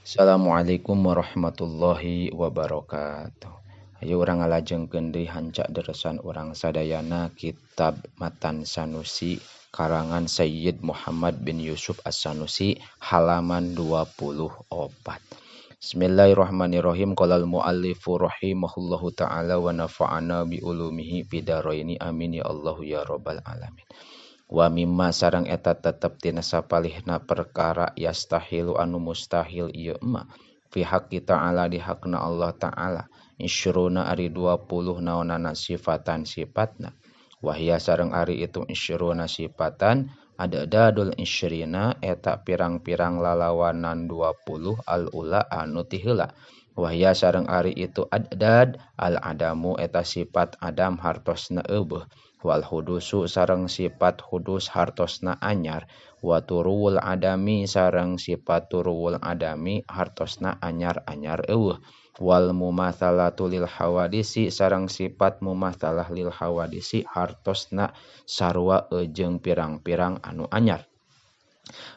Assalamualaikum warahmatullahi wabarakatuh. Ayo urang ngalajengkeun deui hancak deresan urang sadayana kitab Matan Sanusi karangan Sayyid Muhammad bin Yusuf As-Sanusi halaman 24. Bismillahirrahmanirrahim. Qala al-muallifu rahimahullahu taala wa nafa'ana bi ulumihi fidaraini amin ya Allahu ya rabbal alamin. Wa mimma sareng eta tetep tina sapalihna perkara yastahilu anu mustahil ieu ma fi haqqi ta'ala di hakna Allah ta'ala isyruna ari 20 naonana sifatan sifatna wahya sareng ari itu isyruna sifatan adadul isyrina eta pirang-pirang lalawanan 20 al-ula anu ti heula wahya sareng ari itu adad al-adamu eta sifat adam hartosna eubeuh wal hudusu sareng sifat hudus hartosna anyar wa turuwul adami sareng sifat turuwul adami hartosna anyar-anyar eueuh wal mumatsalatu lil hawadisi sareng sifat mumatsalah lil hawadisi hartosna sarua jeung pirang-pirang anu anyar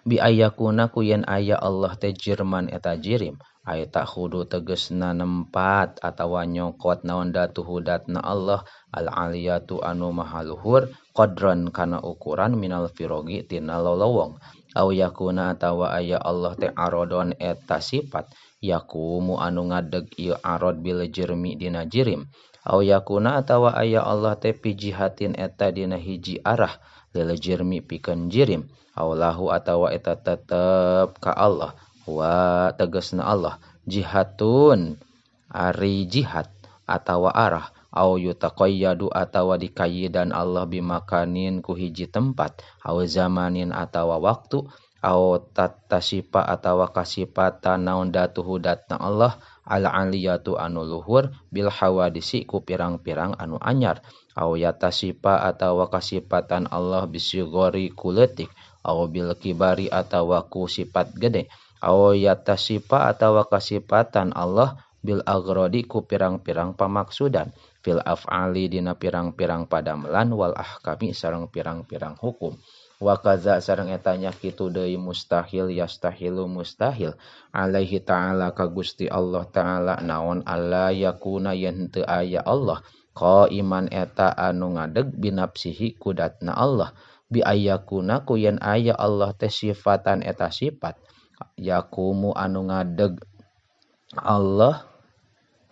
bi ayakuna ku yen aya Allah teh jirman eta jirim ay takhudu tegesna nempat atawa nyokot naon datuhu datna Allah al aliyatu anu mahaluhur qadran kana ukuran minal firogi tina lolowong au yakuna atawa aya Allah teh arodon eta sifat yakumu anu ngadeg ieu arod bil jirmi dina jirim au yakuna atawa aya Allah teh pijihatin eta dina hiji arah lil jirmi pikeun jirim au lahu atawa eta tetep ka Allah wa tegesna Allah jihatun ari jihad atawa arah au yutaqayyadu atawa dikayidan Allah bimakanin ku hiji tempat au zamanin atawa waktu au tatasipa atawa kasipatan naon datuhu datna Allah al aliyatu anu luhur bil hawadisi ku pirang-pirang anu anyar au yatasipa atawa kasipatan Allah bisigori ku leutik au bil kibari atawa ku sifat gede au yatasipa atawa kasipatan Allah bil agrodi ku pirang-pirang pamaksudan fil af'ali dina pirang-pirang padamelan wal ahkami sareng pirang-pirang hukum wa kaza sareng eta nya kitu deui mustahil yastahilu mustahil alaihi ta'ala ka Gusti Allah ta'ala naon alla yakuna yen teu aya Allah qaiman eta anu ngadeg binafsihi kudatna Allah bi ayakuna ku yen aya Allah teh sifatan eta sifat yakumu anu ngadeg Allah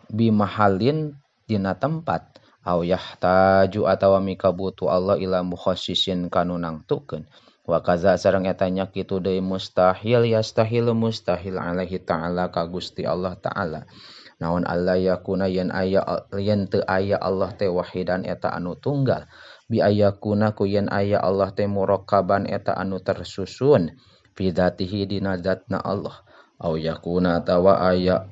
bimahalin dina tempat au yahtaju atawa mikabutu Allah ila mukhassisin kanu nangtukeun wa kaza sareng eta nya kitu deui mustahil yastahilu mustahil alaihi ta'ala ka Gusti Allah ta'ala naon alla yakuna yen aya yen teu aya Allah teh wahidan eta anu tunggal bi ayakuna ku yen aya Allah teh murakkaban eta anu tersusun fi dzatihi dina zatna Allah au yakuna atawa aya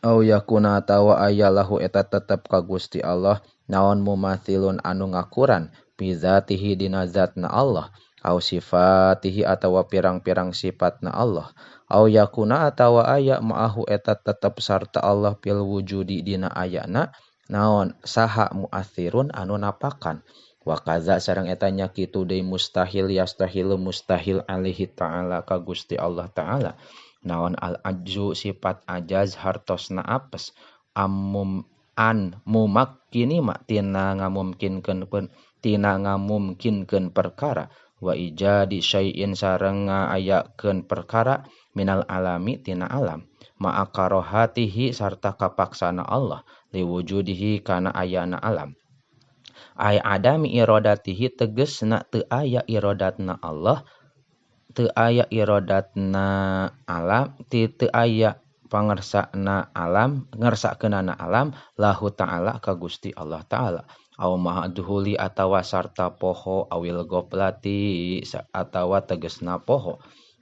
au yakuna atawa aya lahu eta tetep ka Gusti Allah naon mumatsilun anu ngakuran fi dzatihi dina zatna Allah au sifatihi atawa pirang-pirang sifatna Allah au yakuna atawa aya ma'ahu eta tetep sarta Allah fil wujudi dina ayana naon saha muathirun anu napakan wa kaza sareng eta nya kitu deui mustahil yastahilu mustahil alaihi ta'ala ka Gusti Allah ta'ala naon al ajzu sifat ajaz hartosna apes amum an mumakkini ma tina ngamumkinkeun tina ngamumkinkeun perkara wa ijadi syai'in sareng ngaayakeun perkara minal alami tina alam ma'a karohatihi sarta kapaksana Allah liwujudihi kana ayana alam ay adami iradatihi tegesna teu aya iradatna Allah teu aya iradatna alam teu aya pangersana alam ngersakeunana alam lahu ta'ala ka Gusti Allah ta'ala au ma'duhuli atawa sarta poho awil goplati atawa tegesna poho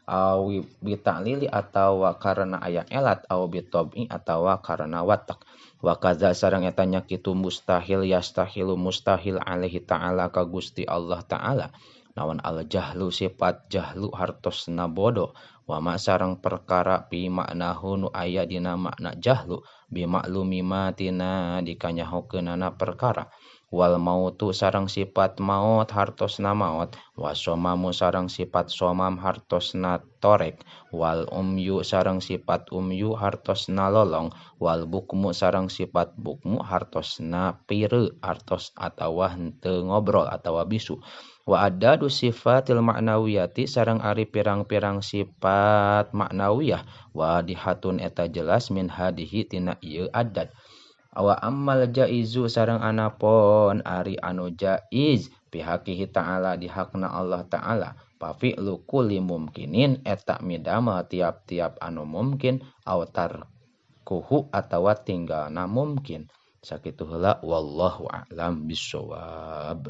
au bita'lili atawa karena aya elat au bitobi atawa karena watak wa kaza sareng eta nya kitu mustahil yastahilu mustahil alaihi ta'ala ka Gusti Allah ta'ala naon al jahlu sifat jahlu hartosna bodoh wa ma sareng perkara pi maknahu nu aya dina makna jahlu bi maklumi ma tina dikanyahokeunana perkara Wal mautu sareng sifat maut hartosna maut, wasomamu sareng sifat somam hartosna torek, wal umyu sareng sifat umyu hartosna lolong, wal bukmu sareng sifat bukmu hartosna pire hartos atawa henteu ngobrol atawa bisu. Wa adadu sifatil ma'nawiyati sareng ari pirang-pirang sifat ma'nawiyah wadihatun eta jelas min hadihi tina ieu adad. Wa ammal jaizu sareng anapon ari anu jaiz pihakihi ta'ala dihakna Allah ta'ala fa fi'lu kulli mumkinin eta midamel tiap-tiap anu mumkin au tarkuhu atawa tinggalna mumkin. Sakitu heula wallahu a'lam bissawab.